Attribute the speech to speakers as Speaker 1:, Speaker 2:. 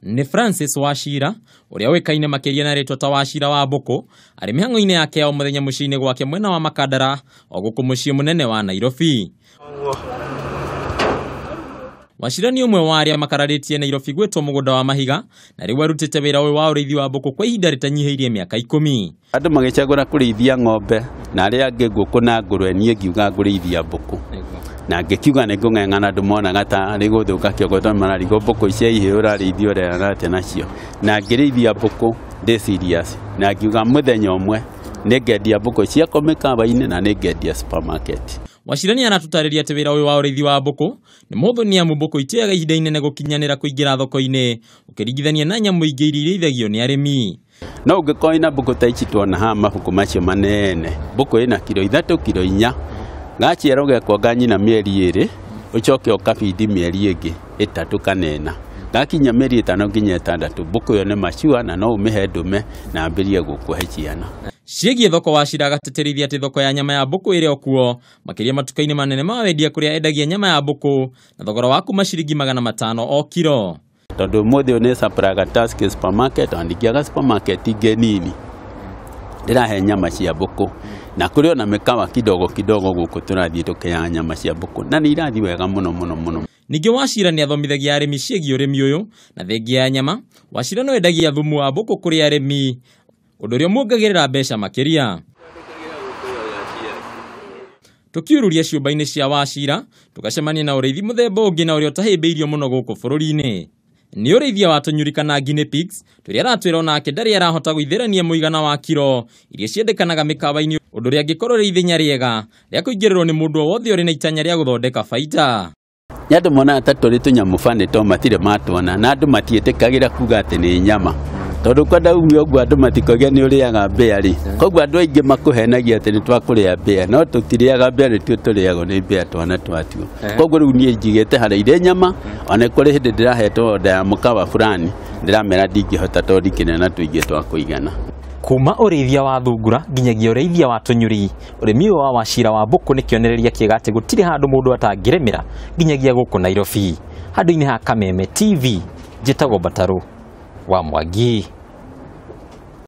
Speaker 1: Nĩ Francis Wachira ũrĩa ũĩkaine makĩria na rĩtwa ta Wachira wa Mbũkũ arĩ mĩhang'o-inĩ yake ya o mũthenya mũciĩ-inĩ gwake mwena wa Makandara o gũkũ mũciĩ mũnene wa Nairobi. Wachira nĩ ũmwe wa arĩa makararĩtie Nairobi gwĩtwo mũgũnda wa mahiga na rĩu arutĩte wĩra ũyũ wa ũrĩithi wa mbũkũ kwa ihinda rĩtanyihĩirie mĩaka 10.
Speaker 2: Andũ magĩcagũra kũrĩithia ng'ombe na arĩa angĩ ngũkũ na ngũrwe, niĩ ngiuga ngũrĩithia mbũkũ. Na ngĩkiuga nĩ ngũng'eng'ana andũ monaga ta arĩ gũthũka kĩongo tondũ mararigwo mbũkũ ici ihĩ ũrarĩithia ũrerana atĩa nacio. Na ngĩrĩithia mbũkũ ndĩ serious na ngiuga mũthenya ũmwe nĩngendia mbũkũ ciakwa mĩkawa-inĩ na nĩngendia supermarket.
Speaker 1: Wachira nĩ aratũtarĩria atĩ wĩra ũyũ wa ũrĩithi wa mbũkũ nĩ mũhũthũ nĩ amu mbũkũ itioyaga ihinda inene gũkinyanĩra kũingĩra thoko-inĩ ũkĩringithania na nyamũ ingĩ iria irĩithagio nĩ arĩmi.
Speaker 2: No ũngĩkorwo wĩna mbũkũ ta ici tuona haha mabuku macio manene, mbũkũ ĩna kiro 3 kiro 4, gaciarwo gekwonga nyina mĩeri 2, ũcoke ũkabindi mĩeri ĩngĩ 3 kana 4, gakinya mĩeri 5 nginya 6, mbũkũ ĩyo nĩ maciwa na no ũmĩhe ndume na ambĩrĩrie gũkũhe ciana.
Speaker 1: Ciĩgiĩ thoko Wachira agatĩtĩrithia atĩ thoko ya nyama ya mbũkũ ĩrĩ o kuo makĩria matuka-inĩ manene ma wendia kũrĩa endagia nyama ya mbũkũ na thogora wa kuma ciringi 500 o kiro.
Speaker 2: Tondũ ũmũthĩ ũyũ nĩ supplyaga Tuskys supermarket ona ndingĩaga supermarket ingĩ nini ndĩrahe nyama cia mbũkũ, na kũrĩ ona mĩkawa kidogo kidogo gũkũ tũrathiĩ tũkĩaga nyama cia mbũkũ na nĩ irathiĩ wega mũno mũno mũno.
Speaker 1: Ningĩ Wachira nĩ athomithagia arĩmi ciĩgiĩ ũrĩmi ũyũ na thengia ya nyama Wachira no endagia thumu wa mbũkũ kũrĩ arĩmi ũndũ ũrĩa ũmuongagĩrĩra mbeca makĩria. Tũkiururia ciũmba-inĩ cia Wachira tũgacemania na ũrĩithi mũthemba ũngĩ na ũrĩa ũtahĩmbĩirio mũno gũkũ bũrũri-inĩ. Nĩ ũrĩithia wa tũnyuri kana guinea pigs tũrĩa aratwĩra onake ndarĩ arahota gũithĩrania mũigana wa kiro iria ciendekanaga mĩkawa-inĩ ũndũ ũrĩa angĩkorwo rĩ ithenya rĩega rĩa kũingĩrĩrwo nĩ mũndũ o wothe ũrĩ na itanya rĩa gũthondeka baita.
Speaker 2: Nĩ andũ monaga ta tũrĩ tũnyamũ bani to matirĩ matuona na andũ matiĩtĩkagĩra kuga atĩ nĩ nyama tondũ kwenda uge ũguo andũ matikoige nĩ ũrĩaga mbĩa rĩ, koguo andũ aingĩ makũhenagia atĩ nĩ twakũrĩa mbĩa, no tũtirĩaga mbĩa, nĩtuo tũrĩagwo nĩ mbĩa twana twatuo. Koguo rĩu niĩ njigĩte harĩa irĩ nyama, ona kũrĩ hĩndĩ ndĩrahetwo order ya mũkawa fulani ndĩramera ndingĩhota tondũ ndikĩrĩ na tũingĩ twa kũigana.
Speaker 1: Kuma ũrĩithia wa thungura nginyagia ũrĩithia wa tũnyuri, ũrĩmi ũyũ wa Wachira wa mbũkũ nĩ kĩonereria kĩega atĩ gũtirĩ handũ mũndũ atangĩrĩmĩra nginyagia gũkũ Nairobi. Handũ-inĩ ha Kameme TV, njĩtagwo Mbatarũ wa Mwangi.